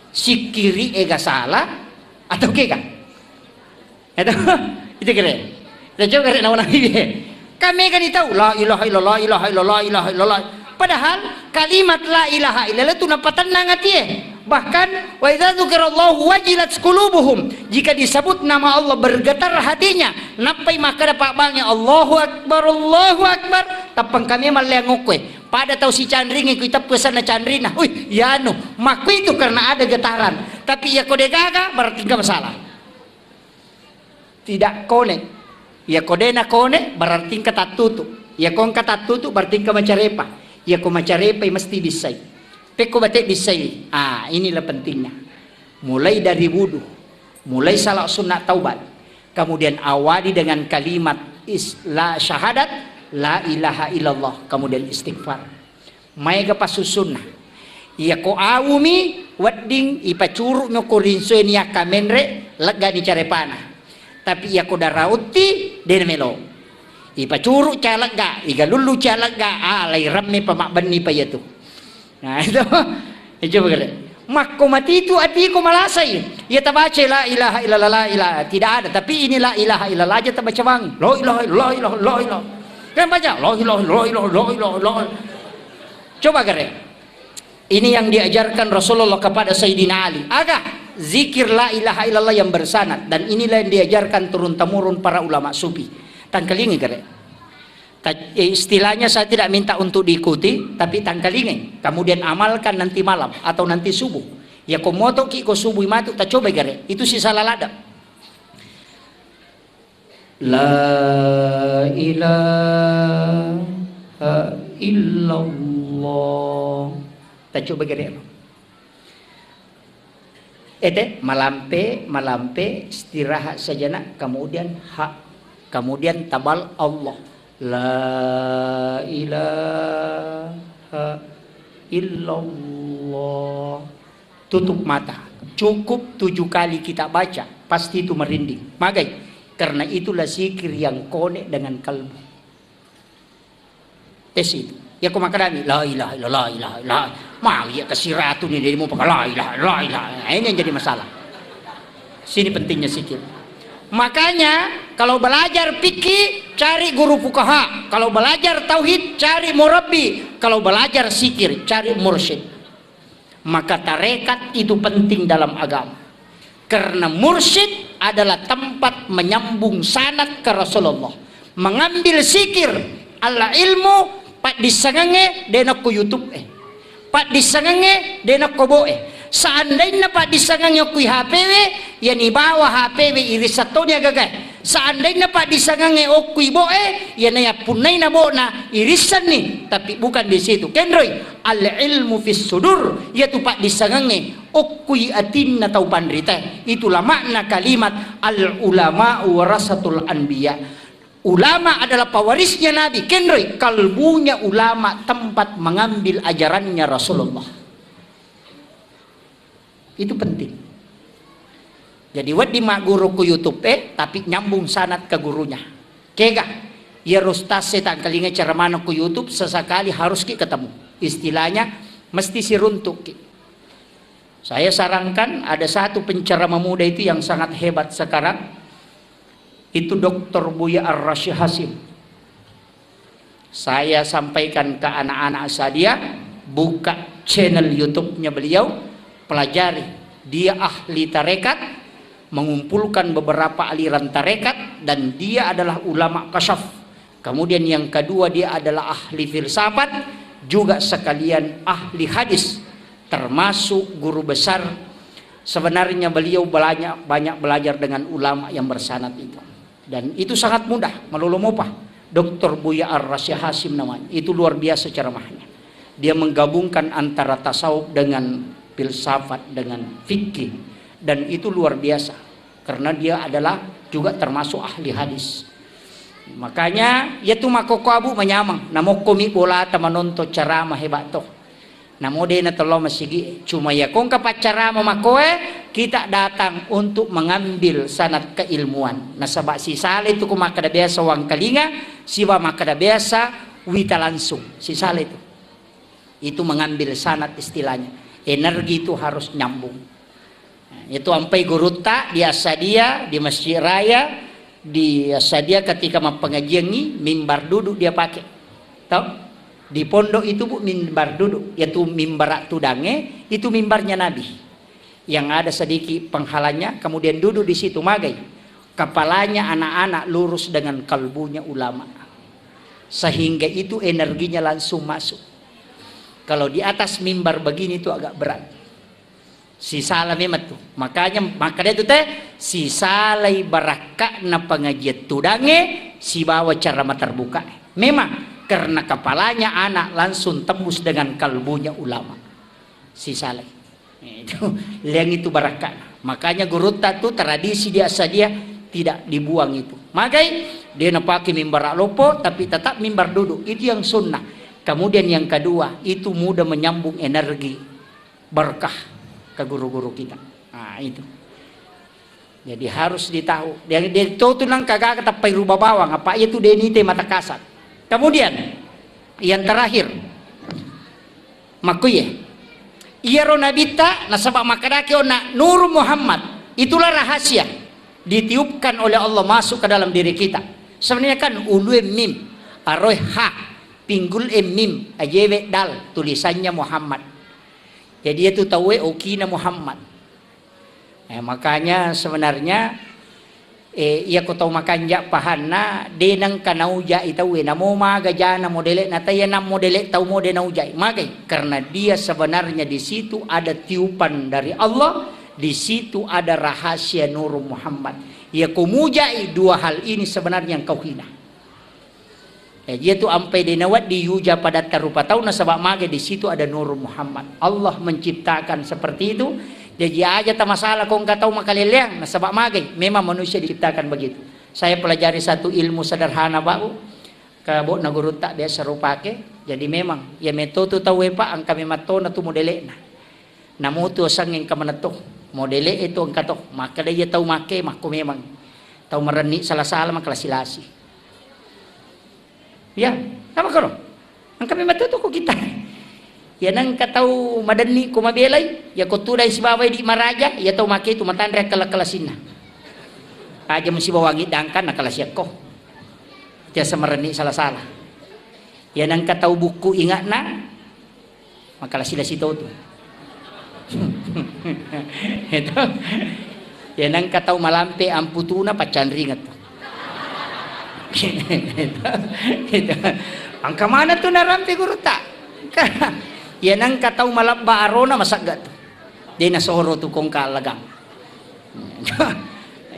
sikkiri e ga salah, atau kega? Itu, itu kira. Kita coba kira nawa nabi. Kami kan tahu, la ilaha illallah, ilaha illallah, ilaha illallah. Padahal kalimat la ilaha illallah itu napatennang atie. Bahkan, wa idza dzukirallahu wajilat qulubuhum. Jika disebut nama Allah, bergetar hatinya. Nappai makkeda pabbangnge, Allahu Akbar, Allahu Akbar. Tappang kami malleang okkoe. Pada tau sicanringi, kui teppu sanna canrina. Wih, yanu. Makku itu karena ada getaran. Tapi iya ko degaga, berarti engka masalah. Tidak konek. Iya ko de nakone, berarti engka tattutu. Iya ko engka tattutu, berarti engka macarepa. Iya ko macarepa, mesti bissai. Pekko bate bissai. Ah, inilah pentingnya. Mulai dari wudu, mulai salat sunat taubat, kemudian awali dengan kalimat is-, la syahadat, la ilaha illallah, kemudian istighfar. Maega passussunna. Iya ko awumi wedding ipacuru'mi ko rinsoe niakka menre, leggani carepana. Tapi iya ko dara utti, de namelo. Ipacuru calegga, igalullu calegga, ah, lai remme pa mabbenni pa iyatu. Nah, itu. Eh, coba kere. Makko matitu atiku malasai. Iya tabaca la ilaha illallah, la ilaha. Tidak ada, tapi ini la ilaha illallah aja tabaca bang. La ilaha illallah, la ilaha, la ilaha. Kan baca la ilaha, la ilaha, la ilaha, la ilaha. Coba kere. Ini yang diajarkan Rasulullah kepada Sayyidina Ali. Aga zikir la ilaha illallah yang bersanad, dan inilah yang diajarkan turun temurun para ulama sufi. Tangkalingi kere. Ta-, eh, istilahnya saya tidak minta untuk diikuti, tapi tangkalingi. Kemudian amalkan nanti malam atau nanti subuh. Ya, ko motoki ko subuh matu, ta coba gare. Itu sisa lalada. La ilaha illallah. Ta coba gare. Ete, malampe, malampe, istirahat sejenak, kemudian ha, kemudian tabal Allah. La ilaha illallah. Tutup mata. Cukup tujuh kali kita baca, pasti itu merinding. Magai? Karena itulah zikir yang konek dengan kalbu. Tes itu. Ya, ko makkadani, la ilaha illallah, la ilaha illallah. Mau ya ke siratu ni, dia mau pakai la ilaha, la ilaha. Nah, ini yang jadi masalah. Sini pentingnya zikir. Makanya, kalau belajar fikih, cari guru fukaha. Kalau belajar tauhid, cari murabbi. Kalau belajar zikir, cari mursyid. Maka tarekat itu penting dalam agama. Karena mursyid adalah tempat menyambung sanad ke Rasulullah. Mengambil zikir, al ilmu, paddissengengnge de nakko YouTube e. Paddissengengnge de nakko bo e. Seandainna paddissengengnge okko H P W, yani bawa H P W irissattoni agagae. Seandainna paddissengengnge okkui bo'e, iyanaya punnaina bo'na irissenni, tapi bukan di situ. Kenroi, al ilmu fis sudur, iyatu paddissengengnge okkui atinna tau panritae. Itulah makna kalimat al ulama warasatul anbiya. Ulama adalah pewarisnya Nabi. Kenroi, kalbunya ulama tempat mengambil ajarannya Rasulullah. Itu penting. Jadi, wedding magguru ku YouTube e, tapi nyambung sanad ke gurunya. Kega? Iya, ustaz, saya tangkalinga ceramahna ku YouTube, sesekali harus ki ketemu. Istilahnya, mesti siruntuk ki. Saya sarankan, ada satu penceramah muda itu yang sangat hebat sekarang, itu doktor Buya Ar-Rasyid Hasim. Saya sampaikan ke anak-anak Sadia, buka channel YouTube-nya beliau, pelajari. Dia ahli tarekat, mengumpulkan beberapa aliran tarekat, dan dia adalah ulama kasyaf. Kemudian yang kedua, dia adalah ahli filsafat, juga sekalian ahli hadis, termasuk guru besar. Sebenarnya beliau banyak, banyak belajar dengan ulama yang bersanad itu. Dan itu sangat mudah, malolo mopa. doktor Buya Ar-Rasyid Hasim namanya. Itu luar biasa ceramahnya. Dia menggabungkan antara tasawuf dengan filsafat, dengan fikih. Dan itu luar biasa. Karena dia adalah juga termasuk ahli hadis. Makanya, ya tu makkokko abu manyameng. Namokko mi bolata manonton ceramah hebat toh. Namo de natello masigi, cuma ya kongka paccarama makoe, kita datang untuk mengambil sanad keilmuan. Nasaba sisale tu ko makkada biasa wangkalinga, Siba makkeda biasa wita langsung, sisala itu. Itu mengambil sanad istilahnya. Energi itu harus nyambung. Itu ampai gurutta di Assadia, di Masjid Raya, di Assadia ketika mappengajiangi, mimbar duduk dia pakai. Tau? Di pondok itu, Bu, mimbar duduk. Yaitu mimbar tudange, itu mimbarnya Nabi. Yang ada sedikit penghalangnya, kemudian duduk di situ, magai. Kepalanya anak-anak lurus dengan kalbunya ulama. Sehingga itu energinya langsung masuk. Kalau di atas mimbar begini itu agak berat. Sisala memang tu. Makanya, maka dia tu teh, sisalai barakka'na pengajian tudange, sibawa ceramah terbuka. Memang, karena kepalanya anak langsung tembus dengan kalbunya ulama. Sisalai. Itu, liang itu barakka'na. Makanya gurutta tu tradisi di Assadia tidak dibuang itu. Magai, dia napake mimbar loppo, tapi tetap mimbar duduk. Itu yang sunnah. Kemudian yang kedua, itu mudah menyambung energi berkah ke guru-guru kita. Nah, itu. Jadi harus ditahu. Dia, dia tahu tu nang kagak tappai ruba bawang, apa iya tu dia nite mata kasar. Kemudian, yang terakhir, makkuye. Iyaro nabitta, nasaba makkadaki onna Nur Muhammad. Itulah rahasia. Ditiupkan oleh Allah masuk ke dalam diri kita. Sebenarnya kan ulue mim, aroe ha, pinggul e mim, ajewe dal, tulisannya Muhammad. Jadi itu taue okina Muhammad. Eh, makanya sebenarnya, eh, iya ko tau makanja pahanna, de nengka nauja'i tauwe, namo maga jana modele'na, taiya nang modele tau mo de nauja'i. Magai? Karena dia sebenarnya di situ ada tiupan dari Allah, di situ ada rahasia Nur Muhammad. Iya ko muja'i dua hal ini sebenarnya engkau hina. Jaji, iya tu ampai de nawedding yuja padatta rupa tau, nasaba magai? Di situ ada Nur Muhammad. Allah menciptakan seperti itu. Jaji, aja ta masalah ko engka tau makaleleang, nasaba magai? Memang manusia diciptakan begitu. Saya pelajari satu ilmu sederhana, Pak, Bu. Ke bokna gurutta biasa rupake. Jadi memang, iya metto tu tauwe, Pak, engka memang tona tu modele'na. Namutu asengnge engka manetto, modele'e tu engka to, makkeda iya tau makke makko memang. Tau marenni sala-sala makkalasi-lasi. Iya, apa koro? Engka memang to ko kita. Iya nengka tau madenni ko mabelai, iya ko tudai sibawa idi maraja, iya tau makke tu matanre kala-kalasinna. Aja musibawangi dangkan nakalasiakko. Tiasa marenni sala-sala. Iya nengka tau bukku inga'na, Makalasi-lasi to tu. Itu. Ya nengka tau malampe amputuna paccanringeng tu. Itu. Itu. Engka maneng tu narampe gurutta. Ya nengka tau malebba arona masegga tu. De nasoro tu kongka allagang.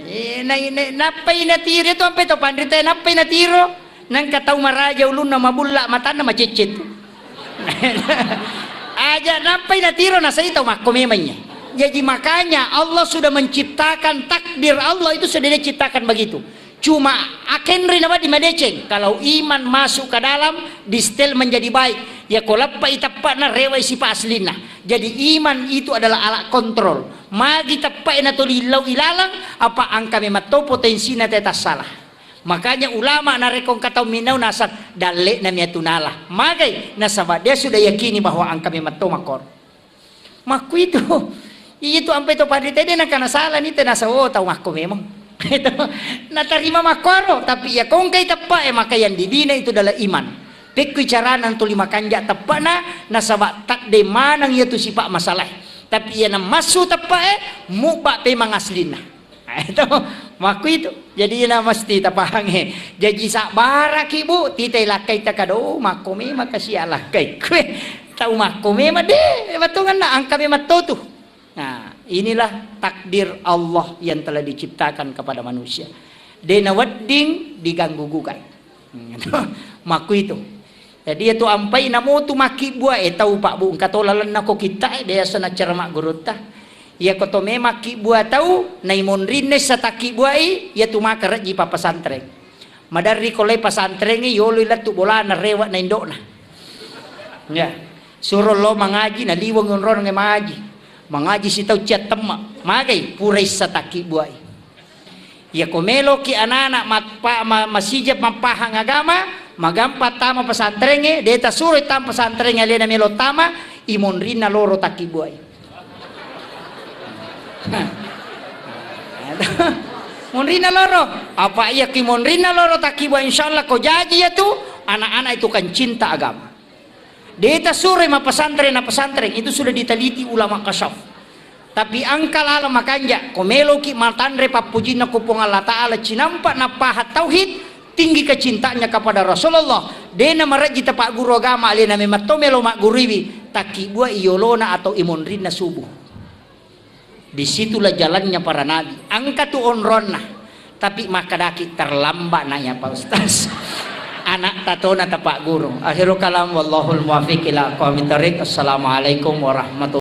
Eh, na-, na-, nappai natiro tu ampe to panrita, nappai natiro, nengka tau maraja ulunna, mabulla matanna, maceccet tu. Aja nappai natiro, nasai tau makko memangnya. Jadi makanya Allah sudah menciptakan, takdir Allah itu sudah diciptakan begitu. Cuma akenri na wedding madeceng. Kalau iman masuk ke dalam, distel menjadi baik. Ya ko leppai teppa'na, rewai sipa aslinna. Jadi iman itu adalah alat kontrol. Magi teppe'e natoli illau ilaleng, apa engka memang to potensina teta salah. Makanya ulama narekko engka tau minau naseng, dalle'na miatu nala. Magai? Nasaba dia sudah yakini bahwa engka memang to makkoro. Makkuitu. Iya tu ampai to panrita de nakana salah ni, tenasa, oh, tau makko memang. Itu. Natarima makkoro, tapi ya ko engkai teppe'e, maka yang dibina itu adalah iman. Pekkui carana tuli makanja teppe'na, nasaba tadde maneng iya tu sipa masalah. Tapi iya namassu teppe'e, mubba pemang aslinna. Itu, makkuitu. Jadi iya na mesti tapahangngi. Jaji sabbaraki, Bu, titai lakkai takado, makko memang kasi alakkai. Kue, tau makko memang de, batonganna engka memang to tu. Nah, inilah takdir Allah yang telah diciptakan kepada manusia. De nawedding diganggu gugat. Hmm, makkuitu. Jadi, iya tu ampai namotu makkibbuae tau, Pak, Bu, engka to lalenna ko kitta'e, biasa nacerama gurutta. Iya ko to me makkibbuae tau, naimonrinna issa takkibbuai, iya tu maka rejji pa pesantren. Maderri ko lai pesantrengnge, yoloi lettu bolana, rewe'na indo'na. Ya. Suro lo mangaji, naliweng onrong mangaji. Mangaji sitau ciattemme. Magai? Pura issa takkibbuai. Iya ko meloki anana mappa-, ma-, masija mappahang agama, magampa tama pesantrengnge, de tasuroi tama pesantrengnge alena melo tama, imonrinna loro takkibbuai. Monrinna loro, apa iya ki monrinna loro takkibbuai, insyaallah ko jaji ya tu, anak-anak itu kan cinta agama. De tasuroi mappesantren na pesantren, itu sudah diteliti ulama kasyaf. Tapi engka laleng makanja, ko meloki matanre pappujinna ko Puang Allah Ta'ala, cinampa napahang tauhid, tinggi kecintanya kepada Rasulullah, de namarejji tapagguru agama, alena memang to melo magguruiwi, takkibbuai yolona atau imonrinna subuh. Disitulah jalannya para nabi. Engka tu onronna. Tapi makkedaki terlambat na ya Pak Ustaz. Anak tatona tapagguru. Akhirul kalam, wallahul muwaffiq ila aqwamit thariq. Assalamualaikum warahmatullahi